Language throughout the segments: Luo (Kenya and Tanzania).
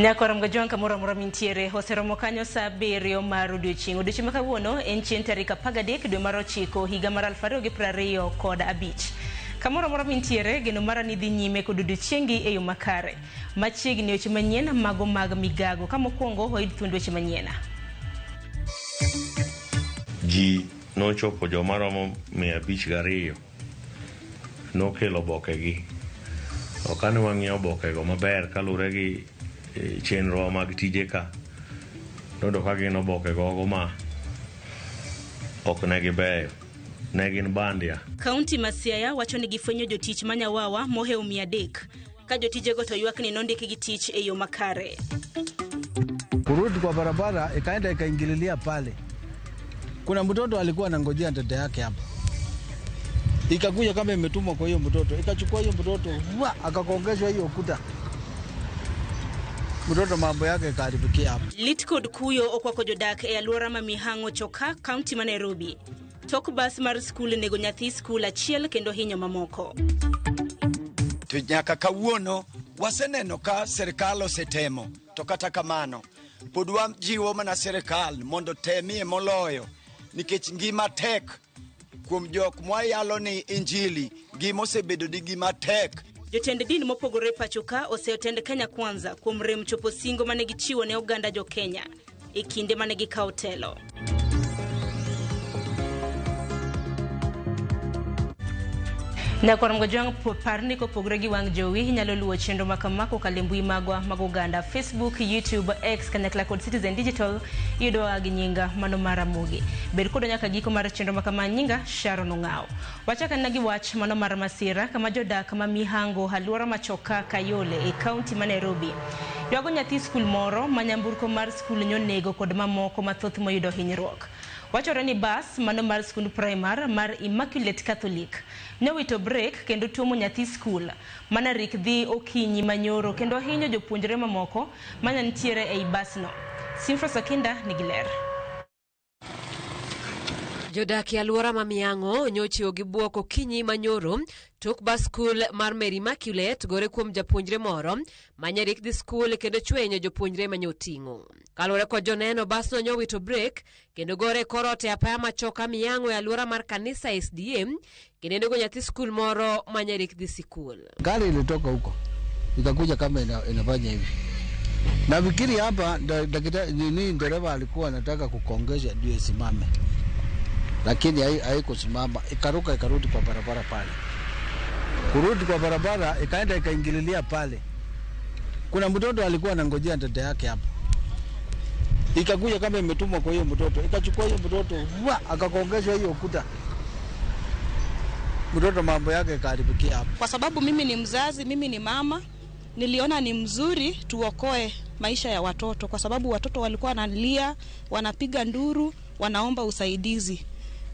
Nyakwarom Gajwang' kamoro amora mintiere oseromo kanyo saa abiriyo mar odiochieng'. Odiochieng' ma kawuono en chieng' tarik 13 dwe mar 9 higa mar 2025. Kamoro amora mintiere geno mara ni dhi nyime kod odiochiengi e yo makare. Machiegni weche manyien mago mag migago. Ka mokwongo wayud thuond weche manyien. Ji nochopo joma romo 502 nokelo obokegi. To kane wang'iyo obokego maber kaluwore gi chenrowa mag tije ka, noyudo ka gin oboke gogo ma ok ne gibeyo. Ne gin bandia. Kaunti ma Siaya wacho ni gifwenyo jotich ma nyawawa mohewo 300 ka jotijego to ywak ni nondikgi tich e yo makare. Kurudi kwa barabara ikaenda ikaingililia pale. Kuna mtoto alikuwa anangojea dada yake hapo, ikakuja kama imetumwa kwa hiyo mtoto, ikachukua hiyo mtoto wa akakongeshwa hiyo ukuta, mtoto mambo yake ikaharibikia hapo. Lit kod kuyo okwako jodak e alwora ma Mihang'o Choka, kaunti ma Nairobi. Tok bas mar skul nego nyathi skul achiel kendo hinyo mamoko. To nyaka kawuono waseneno ka sirkal osetemo, to kata kamano pod wajiwo mana sirkal mondo temie moloyo, nikech ngima tek kuom jok mwayalo ni injili, ngima osebedo ni gima tek. Jotend din mopogore pacho ka oseyo tend Kenya Kwanza kuom rem chopo singo mane gichiwo ne oganda jo Kenya e kinde mane gikawo telo. Nyakwar Mgojwang' par ni kopogore gi wang' jowi inyalo luwo chenro ma kama kokalo e mbui magwa mag oganda Facebook, YouTube, X kanyakla kod Citizen Digital iyudowa gi nyinga mano mar Ramogi. Bed kodwa nyaka giko mar chenro ma kama nyinga Sharon Ong'awo. Wachak anena gi wach mano mar masira kama jodak ma Mihango alwora ma Choka Kayole e kaunti ma Nairobi ywago nyathi skul moro ma nyamburko mar skul nyonego kod mamoko mathoth moyudo hinyruok. Wachore ni bas mano mar skund primar mar Immaculate Catholic nowito brek kendo tuomo nyathi skul mana rik dhi okinyi manyoro kendo hinyo jopuonjre mamoko mane nitiere ei basno. Simfros Akinda nigi ler. Jodak e alwora ma Miang'o nyochiwo gi bwok okinyi manyoro tok bas skul mar Mary Immaculate gore kuom japuonjre moro ma nyarik dhi skul kendo chwenyo jopuonjre ma nyoting'o. Kaluwore kod joneno, basno nyowito brek kendo gore e kor ot e apaya machoka Miang'o e alwora mar kanisa SDA kendo nego nyathi skul moro ma nyarik dhi sikul. Gari ilitoka huko ikakuja kama inafanya hivi. Nafikiri hapa nini, dereva alikuwa anataka kukongesha ndio isimame, lakini haikusimama, ikaruka ikarudi kwa barabara pale. Kurudi kwa barabara ikaenda ikaingililia pale. Kuna mtoto alikuwa anangojea dada yake hapo, ikakuja kama imetumwa kwa hiyo mtoto, ikachukua hiyo mtoto wa akakongeshwa hiyo ukuta, mtoto mambo yake ikaharibikia hapo. Kwa sababu mimi ni mzazi, mimi ni mama, niliona ni mzuri tuokoe maisha ya watoto, kwa sababu watoto walikuwa wanalia, wanapiga nduru, wanaomba usaidizi.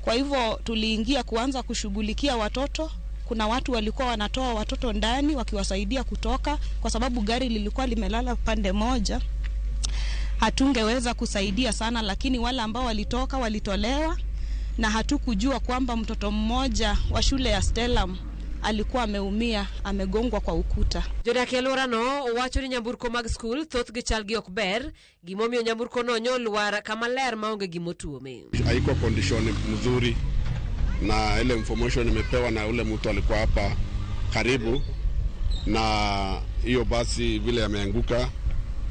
Kwa hivyo tuliingia kuanza kushughulikia watoto. Kuna watu walikuwa wanatoa watoto ndani wakiwasaidia kutoka, kwa sababu gari lilikuwa limelala pande moja. Hatungeweza kusaidia sana, lakini wale ambao walitoka walitolewa, na hatukujua kwamba mtoto mmoja wa shule ya Stellam alikuwa ameumia, amegongwa kwa ukuta. Jodak e alworano wacho ni nyamburko mag skul thothgi chalgi ok ber, gimomiyo nyamburko no nyolwar kama ler maonge gimotuome. Haiko condition mzuri, na ile information nimepewa na ule mtu alikuwa hapa karibu na hiyo basi, vile ameanguka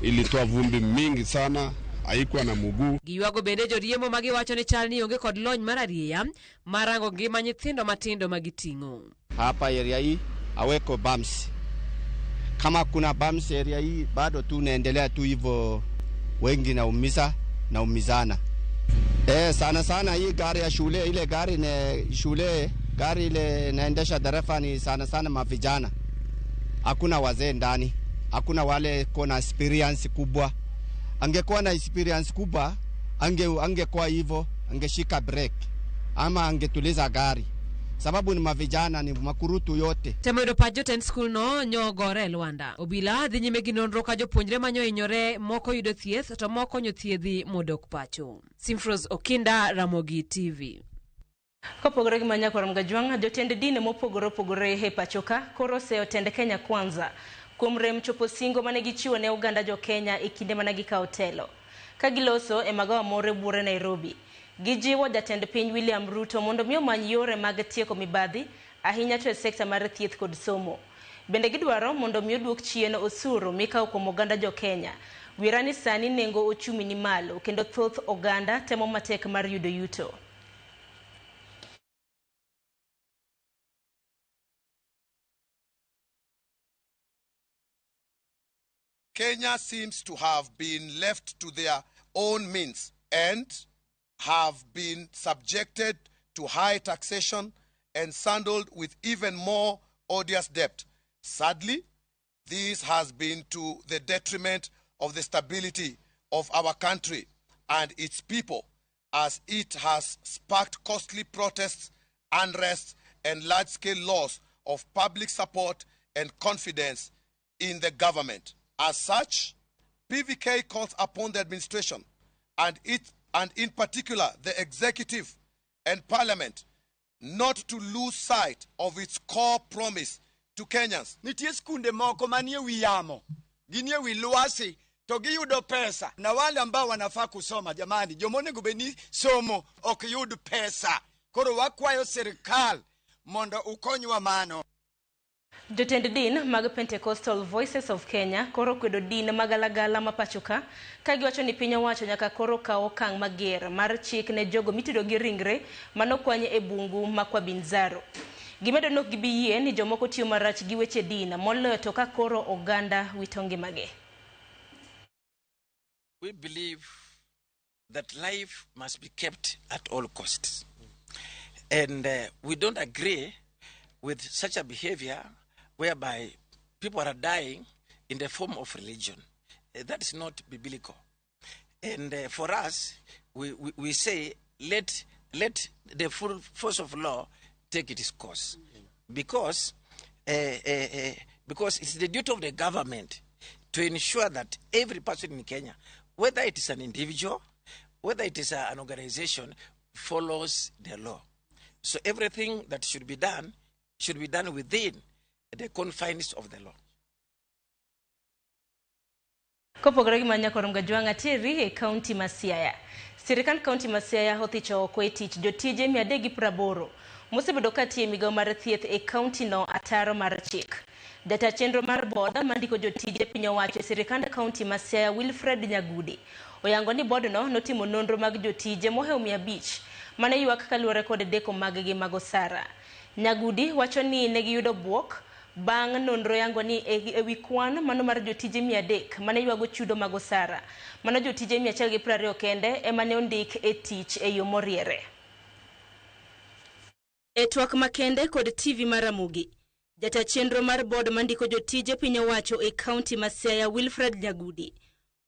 ilitoa vumbi mingi sana, haikuwa na mguu. Giywago bende joriembo ma giwacho ni chal ni onge kod lony mar arieya mar rango ngima nyithindo matindo ma giting'o. Hapa area hii aweko bumps. Kama kuna bumps area hii bado tu naendelea tu hivyo, wengi naumiza naumizana. Sana sana hii gari ya shule, ile gari ne shule, gari ile naendesha dereva ni sana sana mavijana. Hakuna wazee ndani, hakuna wale kona experience kubwa. Angekuwa na experience kubwa, angekuwa hivyo, angeshika brake ama angetuliza gari. Sababu ni mavijana, ni makurutu yote. Temo yudo pach jotend skul no nyogore e Lwanda. Obila dhi nyime gi nonro ka jopuonjre manyohinyore moko yudo thieth to moko nyothiedhi modok pacho. Simfros Okinda, Ramogi TV. Kopogore gi Manyakwar Mgajwang', jotend dini mopogore opogore e pacho ka koro oseyo tend Kenya Kwanza kuom rem chopo singo mane gichiwo ne oganda jo Kenya e kinde mane gikawo telo. Ka giloso e magawa moro e buore Nairobi, gijiwo jatend piny William Ruto mondo mi omany yore mag tieko mibadhi ahinya to e sekta mar thieth kod somo. Bende gidwaro mondo mi oduok chien osuru mikawo kuom oganda jo Kenya. Wira ni sani nengo ochumi ni malo kendo thoth oganda temo matek mar yudo yuto. Kenya seems to have been left to their own means and have been subjected to high taxation and saddled with even more odious debt. Sadly, this has been to the detriment of the stability of our country and its people, as it has sparked costly protests, unrest, and large-scale loss of public support and confidence in the government. As such, PVK calls upon the administration and in particular the executive and parliament not to lose sight of its core promise to Kenyans. Nitie skunde moko manie wi yamo, ginie wi lwasi, to giyudo pesa. Na wale ambao wanafaa kusoma, jamani, jomonego bed ni somo ok yud pesa. Koro wakwayo sirikal mondo ukonywa mano. Jotend din mag Pentecostal Voices of Kenya koro kwedo din magalagala ma pacho ka giwacho ni piny owacho nyaka koro kaw okang' mager mar chik ne jogo mitudo gi ringre manokwany e bungu ma Kwabinzaro. Gimedo ni ok gibi yie ni jomoko tiyo marach gi weche din moloyo to ka koro oganda wito ngimagi. We believe that life must be kept at all costs. And we don't agree with such a behavior whereby people are dying in the form of religion. That is not biblical. And for us, we say, let the full force of law take its course. Because it's the duty of the government to ensure that every person in Kenya, whether it is an individual, whether it is an organization, follows the law. So everything that should be done within the confines of the law. Kopogore gi manya kod Mgajwang' Ateri e kaunti ma Siaya. Sirikand kaunti ma Siaya othicho oko e tich jotije 380 mosebedo ka tiyo e migawo mar thieth e kaunti no ataro mar chik. Jata chenro mar board mandiko jotije piny owacho e sirikand kaunti ma Siaya Wilfred Nyagudi oyango ni board no notimo nonro mag jotije mohewo 500 mane ywak kaluwore kod deko mag gi mag osara. Nyagudi wacho ni negiyudo buok bang' nonro yango ni ewi kwan mano mar jotije 300 mane ywago chudo mag osara. Mano jotije 120 kende ema ne ondik e tich e yo moriere. E twak makende kod TV mar Ramogi, jata chenro mar board mandiko jotije piny owacho e kaunti ma Siaya Wilfred Nyagudi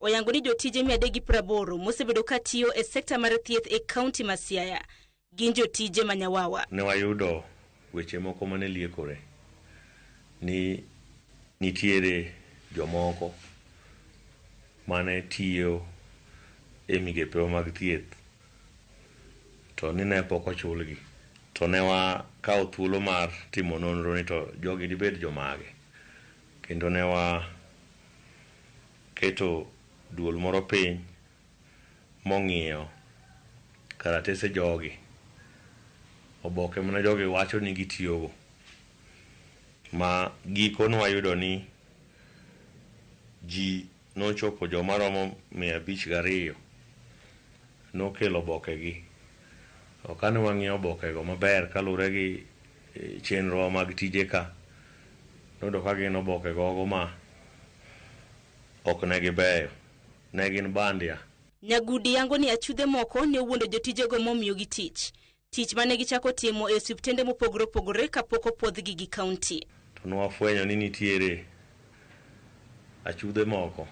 oyango ni jotije 380 mosebedo ka tiyo e sekta mar thieth e kaunti ma Siaya gin jotije manyawawa. Ne wayudo weche moko mane liekore ni nitiere jomoko mane tiyo e migepe mag thieth to ni ne pok ochulgi. To ne wakawo thuolo mar timo nonro ni to jogi dibed jomage, kendo ne waketo duol moro piny mong'iyo karatese jogi, oboke mane jogi wacho ni gitiyogo, ma giko ne wayudo ni ji nochopo joma romo 502 nokelo obokegi. To kane wang'iyo obokego maber kaluwore gi chenro mag tije ka, noyudo ka gin oboke gogo ma ok ne gibeyo, ne gin bandia. Nyagudi yango ni achudhe moko ne owuondo jotijego momiyogi tich. Tich mane gichako timo e osiptende mopogore opogore kapok opuodhgi gi kaunti. To nwafwenyo ni nitiere achudhe moko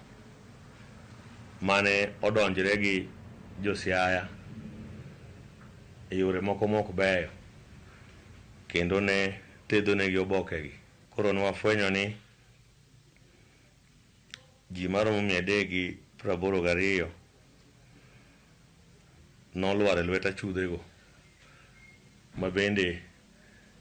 mane odonjre gi jo Siaya e yore moko mok beyo, kendo ne thedhonegi obokegi. Koro nwafwenyo ni ji maromo 382 nolwar e lwet achudhego ma bende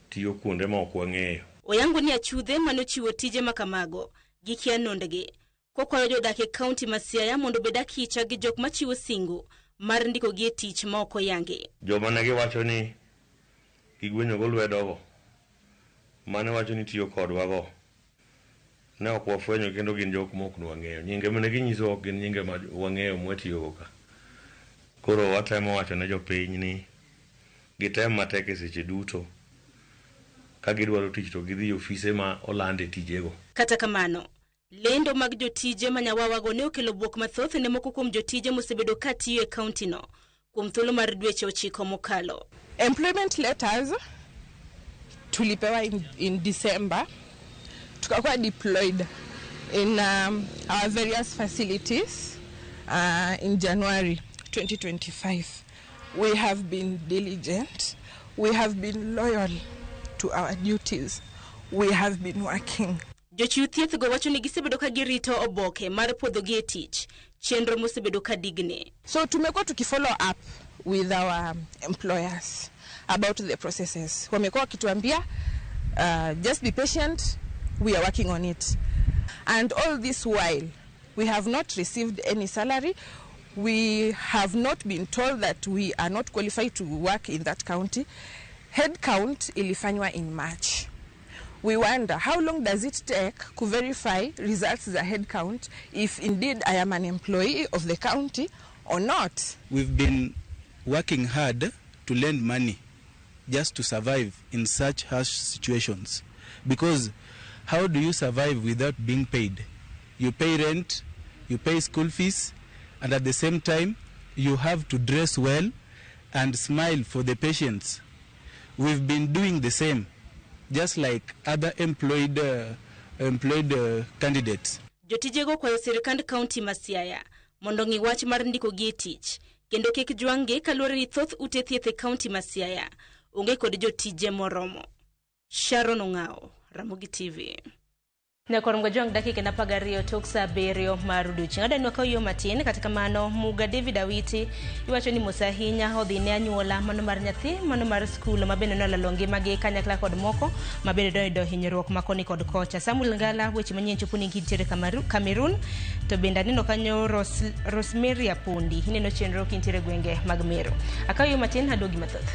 tiyo kuonde ma ok wang'eyo. Oyango ni achudhe manochiwo tije makamago Gikia nondgi. Kokwayo jodak e kaunti ma Siaya mondo obed akicha gi jok machiwo singo mar ndikogi e tich ma ok oyangi. Joma ne giwacho ni gigwenyogo lwedogo, mane wacho ni tiyo kodwago, ne ok wafwenyo kendo gin jok ma ok nwang'eyo. Nyinge mane ginyiso ok gin nyinge ma wang'eyo mwatiyogo ka. Koro watemo wacho ne jopiny ni gitem matek e seche duto. Ka gidwaro tich to gidhi e ofise ma olande tijego. Kata kamano, lendo mag jotije ma Nyawawago ne okelo bwok mathoth ne moko kuom jotije mosebedo ka tiyo e kauntino kuom thuolo mar dweche 9 mokalo. Employment letters tulipewa in December, tukakuwa deployed in our various facilities in January 2025. We have been diligent, we have been loyal to our duties, we have been working. Jochiw thieth go wacho ni gisebedo ka girito oboke mar puodhogi e tich, chenro mosebedo ka digni. So tumekuwa tukifollow up with our employers about the processes. Wamekuwa wakituambia, just be patient, we are working on it. And all this while, we have not received any salary. We have not been told that we are not qualified to work in that county. Head count ilifanywa in March. We wonder how long does it take to verify results za head count if indeed I am an employee of the county or not. We've been working hard to lend money just to survive in such harsh situations. Because how do you survive without being paid? You pay rent, you pay school fees, and at the same time, you have to dress well and smile for the patients. We've been doing the same, just like other employed candidates. Jotijego kwayo sirikand kaunti ma Siaya mondo ng'i wach mar ndikogi e tich kendo kik jwang'gi kaluwore ni thoth ute thieth e kaunti ma Siaya onge kod jotije moromo. Sharon Ong'ao, Ramogi TV. Nyakwar Mgajwang' dakika 12 tok saa 7 mar odiochieng'. Adanwa ka yo matin, kata kamano Muga David Awiti iwacho ni mos ahinya odhi ne anyuola mano mar nyathi mano mar skul ma bende nolalo ngimagi kanyakla kod moko ma bende noyudo hinyruok ma koni kod kocha. Samuel Ngala, weche manyien chopo ni kintiere Cameroon, to bende aneno kanyo Rosemary Apondi ineno chenro kintiere gwenge mag Meru. Akaw yo matin aduogi mathoth.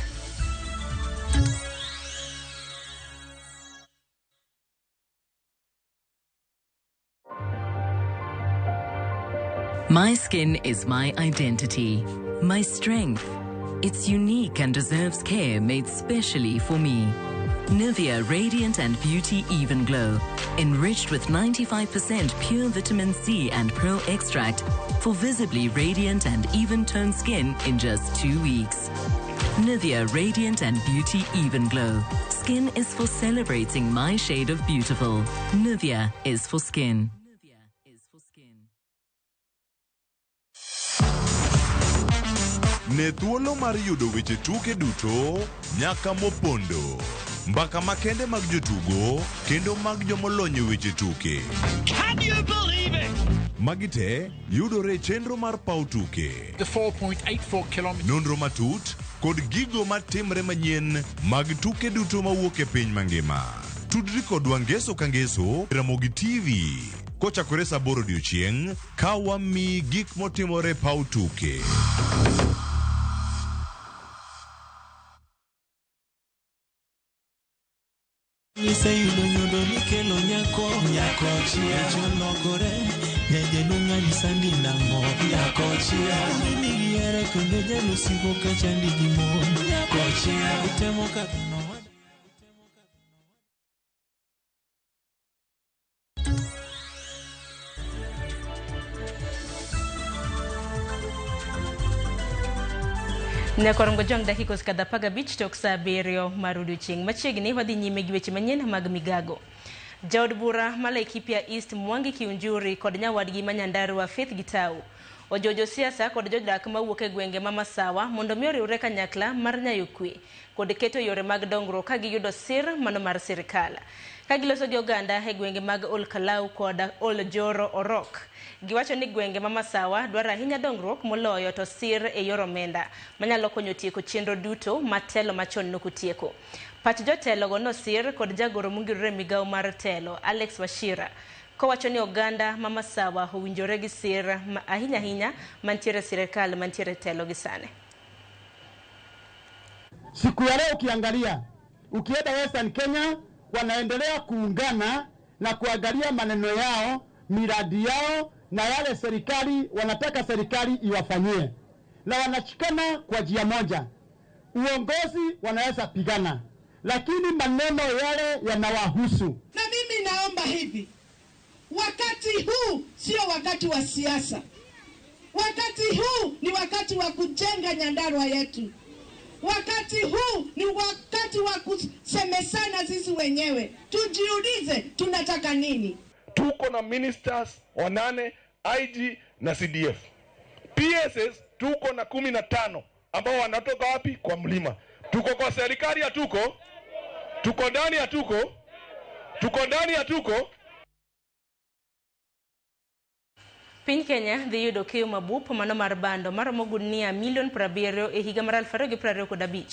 My skin is my identity, my strength. It's unique and deserves care made specially for me. Nivea Radiant and Beauty Even Glow, enriched with 95% pure vitamin C and pearl extract for visibly radiant and even-toned skin in just 2 weeks. Nivea Radiant and Beauty Even Glow. Skin is for celebrating my shade of beautiful. Nivea is for skin. Ne thuolo mar yudo weche tuke duto nyaka mopondo, mbaka makende mag jotugo kendo mag jomolony e weche tuke. Can you believe it? Magi te yudore e chenro mar paw tuke. The 4.84 kilometers. Nonro matut kod gigo matimre manyien mag tuke duto mawuok e piny mangima. Tudri kodwa ngeso ka ngeso Ramogi TV kochakore saa 8 odiochieng' ka wamiyi gik motimore paw tuke. Niseyudo nyodo nikelo nyako, nyako chia cholokore, nyajaluong' anyisa ni nang'o, nyako chia nigi hera kendo jalusigo kachandi gi mon, nyako chia utemo kaka nowa. Nyakwar Mgajwang' dakika osekadho 15 tok saa 7 mar odiochieng'. Machiegni wadhi nyime gi weche manyien mag migago. Jaod bura ma Laikipia East Mwangi Kiunjuri kod nyawadgi ma Nyandarua Faith Gitau ojiwo josiasa kod jodak mawuok e gwenge ma Masawa mondo mi oriwre kanyakla mar nyayo kwe kod keto yore mag dongruok ka giyudo sir mano mar sirikal. Ka giloso gi oganda e gwenge mag Olkalau kod Oljoro Orok, giwacho ni gwenge ma Masawa dwaro ahinya dongruok moloyo to sir e yor omenda manyalo konyo tieko chenro duto ma telo machon nokotieko. Pach jotelo go nosir kod jagoro mongirore e migawo mar telo Alex Wachira Kowacho ni oganda ma Masawa owinjore gi sir ahinya ahinya mantiere sirikal mantiere telo gi sani. Siku ya leo ukiangalia, ukienda Western Kenya wanaendelea kuungana na kuangalia maneno yao, miradi yao na yale serikali wanataka serikali iwafanyie, na wanashikana kwa njia moja. Uongozi wanaweza pigana, lakini maneno yale yanawahusu. Na mimi naomba hivi, wakati huu sio wakati wa siasa. Wakati huu ni wakati wa kujenga Nyandarua yetu. Wakati huu ni wakati wa kusemesana sisi wenyewe. Tujiulize tunataka nini. Tuko na ministers 8, IG na CDF. PSS tuko na 15 ambao wanatoka wapi? Kwa mlima. Tuko kwa serikali hatuko? Tuko ndani hatuko? Tuko ndani hatuko? Piny Kenya dhi yudo keyo mabup mano mar bando maromo gunia milion 70 e higa mar 2025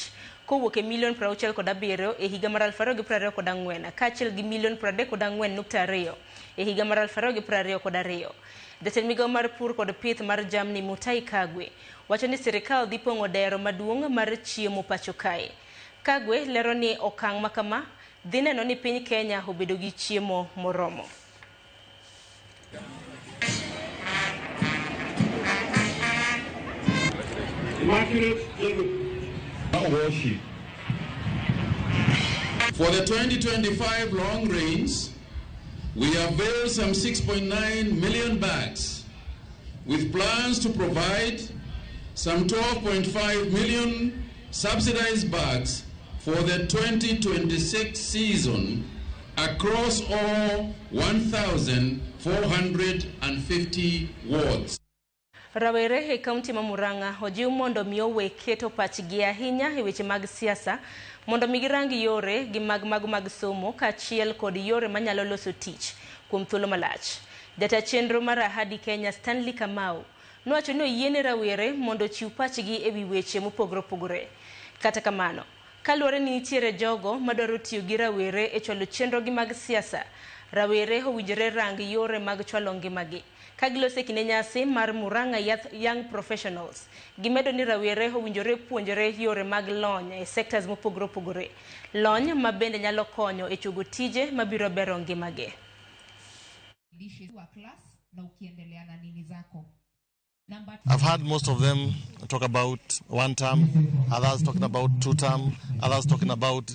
kowuok e milion 67 e higa mar 2024 kaachiel gi milion 34.2 e higa mar 2022. Jatend migao mar pur kod pith mar jamni Mutahi Kagwe wacho ni sirikal dhi pong'o dero maduong' mar chiemo pacho kae. Kagwe lero ni okang' makama dhi neno ni piny Kenya obedo gi chiemo moromo. For the 2025 long rains, we availed some 6.9 million bags, with plans to provide some 12.5 million subsidized bags for the 2026 season across all 1,450 wards. Rawere e kaunti ma Murang'a ojiw mondo mi owe keto pachgi ahinya e weche mag siasa mondo mi girang yore gi mag somo kaachiel kod yore manyalo loso tich kuom thuolo malach. Jata chenro mar Ahadi Kenya Stanley Kamau nowacho ni oyiene rawere mondo ochiw pachgi e wi weche mopogore opogore. Kata kamano, kaluwore ni nitiere jogo madwaro tiyo gi rawere e chwalo chenrogi mag siasa, rawere owinjore rang yore mag chwalo ngimagi. Ka giloso e kinde nyasi mar Murang'a Young Professionals, gimedo ni rawere owinjore puonjore yore mag lony e sectors mopogore opogore. Lony ma bende nyalo konyo e chogo tije mabiro bero ngimagi. I've heard most of them talk about one term, others talking about two term, others talking about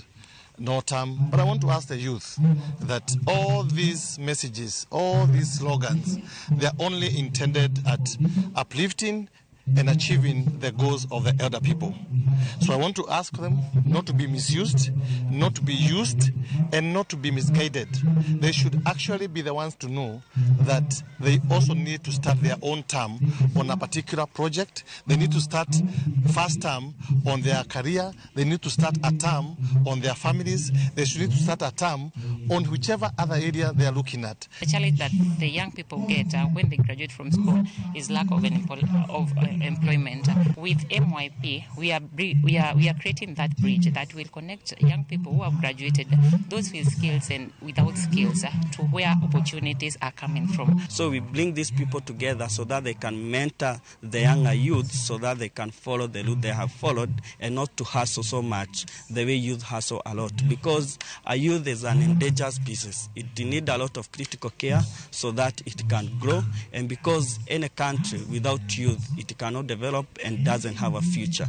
no term. But I want to ask the youth that all these messages, all these slogans, they are only intended at uplifting and achieving the goals of the elder people. So I want to ask them not to be misused, not to be used, and not to be misguided. They should actually be the ones to know that they also need to start their own term on a particular project. They need to start first term on their career. They need to start a term on their families. They should need to start a term on whichever other area they are looking at. The challenge that the young people get when they graduate from school is lack of employment. With MYP, we are creating that bridge that will connect young people who have graduated, those with skills and without skills, to where opportunities are coming from. So we bring these people together so that they can mentor the younger youth, so that they can follow the route they have followed and not to hustle so much the way youth hustle a lot, because a youth is an endangered species. It needs a lot of critical care so that it can grow, and because any country without youth, it cannot develop and doesn't have a future.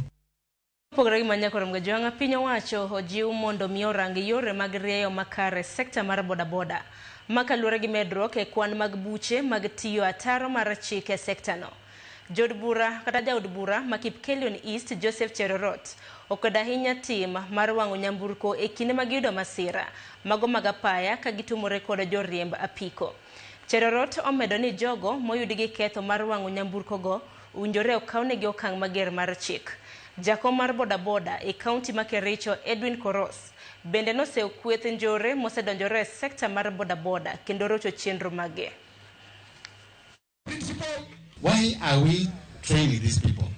Pogore gi manyakoro mgajwang'a piny owacho ojiw mondo mi orang yore mag rieyo makare sekta mar bodaboda makaluwore gi medruok e kwan mag buche mag tiyo ataro mar chik e sekta no. Jood bura kata jaod bura ma Kipkelion East Joseph Cherorot okwedo ahinya tim mar wang'o nyamburko e kinde mag yudo masira mago mag apaya ka gitumore kod joriemb apiko. Cherorot omedo ni jogo moyudi gi ketho mar wang'o nyamburko go owinjore okawnegi okang' mager mar chik. Jakom mar bodaboda e kaunti ma Kericho Edwin Koros bende noseyo kweth njore mosedonjore e sekta mar bodaboda kendo rocho chenro mage. Why are we training these people?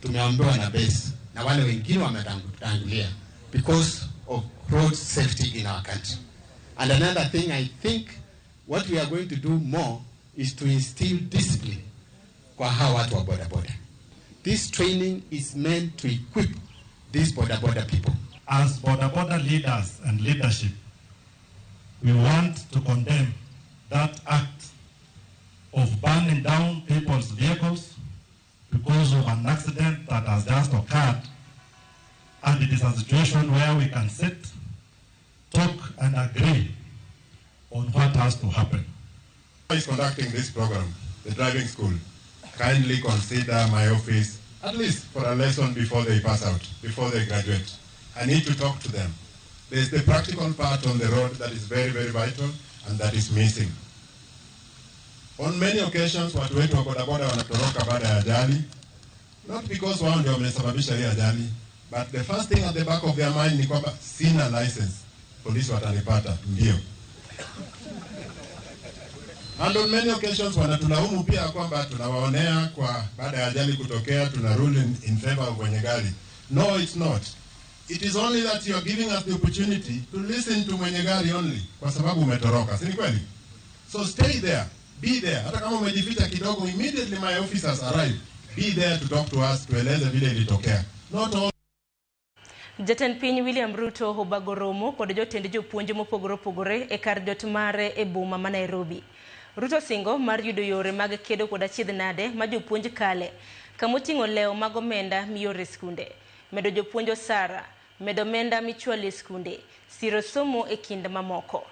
Tumeambiwa na base na wale wengine wametangulia because of road safety in our country. And another thing, I think What we are going to do more is to instill discipline kwa hawa watu wa bodaboda. This training is meant to equip these bodaboda people. As bodaboda leaders and leadership, we want to condemn that act of burning down people's vehicles because of an accident that has just occurred. And it is a situation where we can sit, talk, and agree on what has to happen. Who is conducting this program, the driving school, kindly consider my office at least for a lesson before they pass out, before they graduate. I need to talk to them. There's the practical part on the road that is very, very vital and that is missing. On many occasions, watu wetu wa bodaboda wanatoroka baada ya ajali, not because wao ndio wamesababisha hii ajali, but the first thing at the back of their mind ni kwamba sina license, polisi watanipata, ndio. And on many occasions wanatulaumu pia kwamba tunawaonea kwa baada ya ajali kutokea, tuna rule in favor of wenye gari. No, it's not. It is only that you are giving us the opportunity to listen to mwenye gari only, kwa sababu umetoroka, si ni kweli? So stay there, be there. Hata kama umejificha kidogo, immediately my officers arrive. Be there to talk to us, tueleze vile ilitokea. Not all. Jatend piny William Ruto obago romo kod jotend jopuonj mopogore opogore e kar jot mare e boma ma Nairobi. Ruto singo mar yudo yore mag kedo kod achiedh nade ma jopuonj kale, kamoting'o lewo mag omenda mioro e skunde, medo jopuonj osara, medo omenda michwalo e skunde, siro somo e kind mamoko.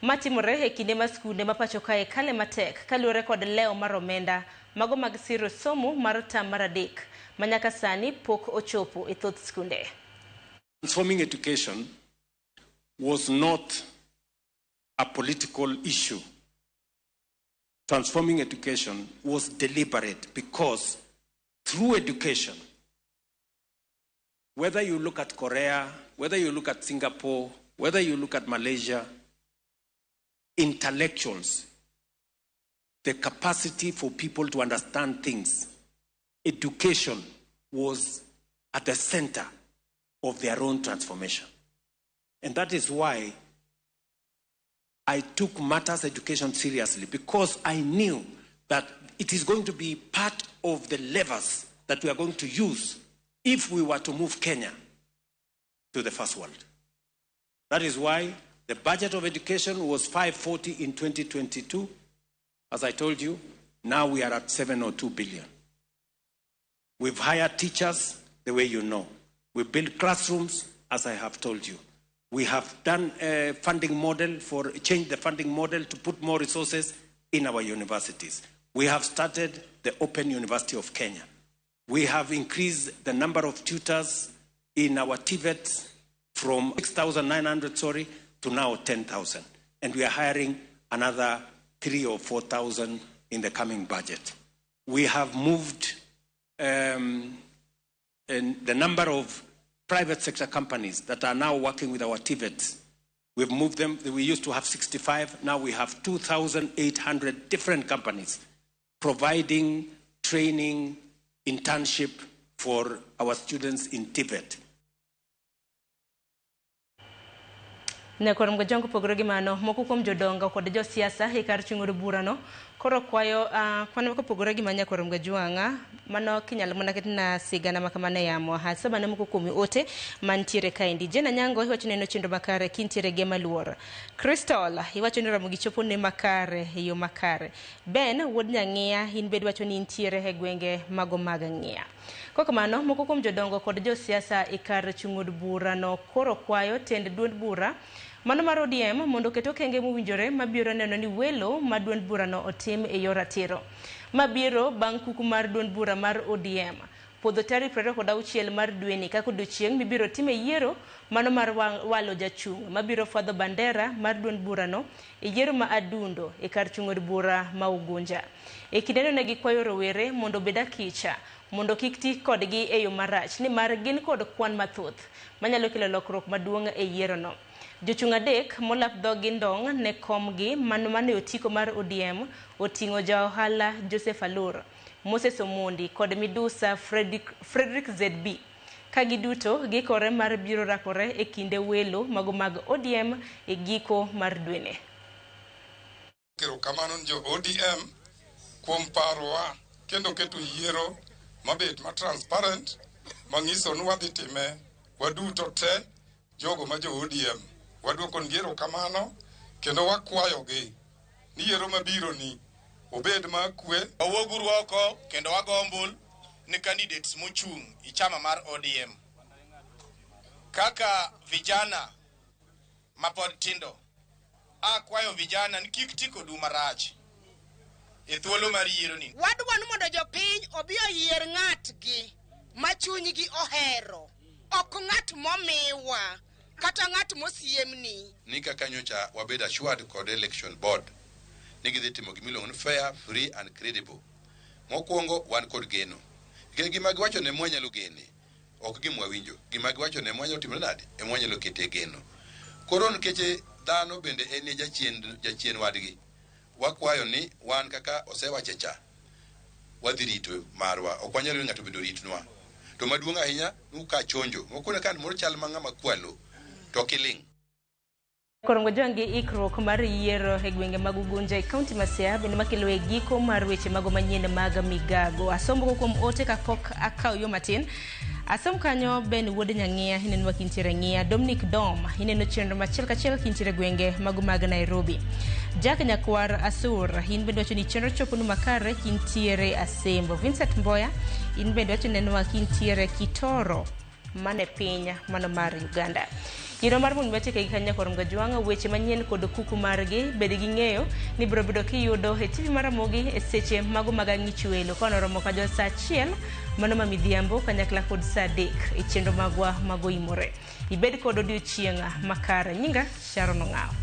Matimore e kinde ma skunde ma pacho kae kale matek kaluwore kod lewo mar omenda mago mag siro somo mar tam mar adek ma nyaka sani pok ochopo e thoth skunde. Transforming education was not a political issue. Transforming education was deliberate because through education, whether you look at Korea, whether you look at Singapore, whether you look at Malaysia, intellectuals, the capacity for people to understand things, education was at the center of their own transformation. And that is why I took matters education seriously, because I knew that it is going to be part of the levers that we are going to use if we were to move Kenya to the first world. That is why the budget of education was 540 in 2022. As I told you, now we are at 702 billion. We've hired teachers the way you know. We built classrooms, as I have told you. We have done a funding model for, change the funding model to put more resources in our universities. We have started the Open University of Kenya. We have increased the number of tutors in our TVETs from 6,900, sorry, to now 10,000. And we are hiring another 3,000 or 4,000 in the coming budget. We have moved and the number of private sector companies that are now working with our TVETs. We've moved them. We used to have 65. Now we have 2,800 different companies providing training, internship for our students in TVET. Ne kor mgojong kopogore gi mano, moko kuom jodongo kod josiasa e kar chung' od burano koro kwayo kwan kopogore gi manya kor mgajuanga mano kinyalo mana ketna sigana makamano e yamo hasa bana moko kuom ote mantiere kaendi. Jena Nyango iwacho ni en chenro makare kintiere gi maluor. Crystal iwacho ni Ramogi chopo ne makare e yo makare. Ben wuod Nyang'iya in bed wacho ni intiere e gwenge mago mag Ng'iya. Kokamano moko kuom jodongo kod josiasa e kar chung' od burano koro kwayo tend duond bura mano mar ODM mondo oket okenge mowinjore mabiro neno ni welo ma duond burano otim e yor ratiro. Mabiro bang' kuku mar duond bura mar ODM podho tarik 26 mar dweni kaka odiochieng' mibiro time yiero mano mar walo jachung' mabiro fwadho bandera mar duond burano e yiero ma Adundo e kar chung' od bura ma Ugunja. E kindeno ne gikwayo rowere mondo obed akicha mondo kik ti kodgi e yo marach nimar gin kod kwan mathoth manyalo kelo lokruok maduong' e yierono. Jochung' adek molap dhogi ndong' ne komgi mano mane otiko mar ODM oting'o ja ohala Joseph Alur, Moses Omondi kod midusa Frederick ZB. Ka giduto gikore mar biro rakore e kinde welo mago mag ODM e giko mar dweni. Erokamano ne jo ODM kuom parowa kendo keto yiero mabet ma transparent manyiso ni wadhi time waduto te jogo ma jo ODM waduoko negi erokamano kendo wakwayogi ni yiero mabiro ni obed ma kwe. Wawuoguru oko kendo wago ombulu ne candidates mochung' i chama mar ODM. Kaka vijana mapod tindo, akwayo vijana ni kik ti kodu marach e thuolo mar yiero ni. Wadwa ni mondo jopiny obi oyier ng'atgi ma chunygi ohero, ok ng'at momiwa kata ng'at mosiemni. Ni kaka nyocha wabedo assured kod election board ni gidhi timo gimiluongo ni fair, free and credible. Mokwongo wan kod geno. Nikech gima giwacho ne mwanyalo gene, ok gima wawinjo. Gima giwacho ne mwanyalo timore nade, ema wanyalo kete geno. Koro nikech dhano bende en e jachien, jachien wadgi, wakwayo ni wan kaka osewache cha, wadhi rito marwa. Ok wanyal ni ng'ato bende oritnwa. To maduong' ahinya, ni ka chonjo. Mokone ka moro chal ma ng'ama kwalo, to kiling'. Korongo jwang' gi ikruok mar yiero e gwenge mag Ugunja e kaunti ma Siaya bende makelo e giko mar weche mago manyien mag migago. Asombo kuom ote kapok akawo yo matin. Asom kanyo Ben Wuod Nyang'iya ineno kintiere ng'iya. Dominic Dom ineno chenro machiel kachiel kintiere gwenge mago mag Nairobi. Jack Nyakwar Asur in bende wacho ni chenro choponu makare kintiere Asembo. Vincent Mboya in bende wacho nenwa kintiere Kitoro mane piny mano mar Uganda. Yiero mar mondo watieke gi kanyo kor Mgajwang' weche manyien kod kuku margi bed gi ng'eyo ni biro bedo kiyudo e TV mar Ramogi e seche mago mag ang'ich welo ka noromo ka jo saa achiel mano ma midhiambo kanyakla kod saa adek e chenro magwa magoimore. Ibed kod odiochieng' makare. Nyinga Sharon Ong'awo.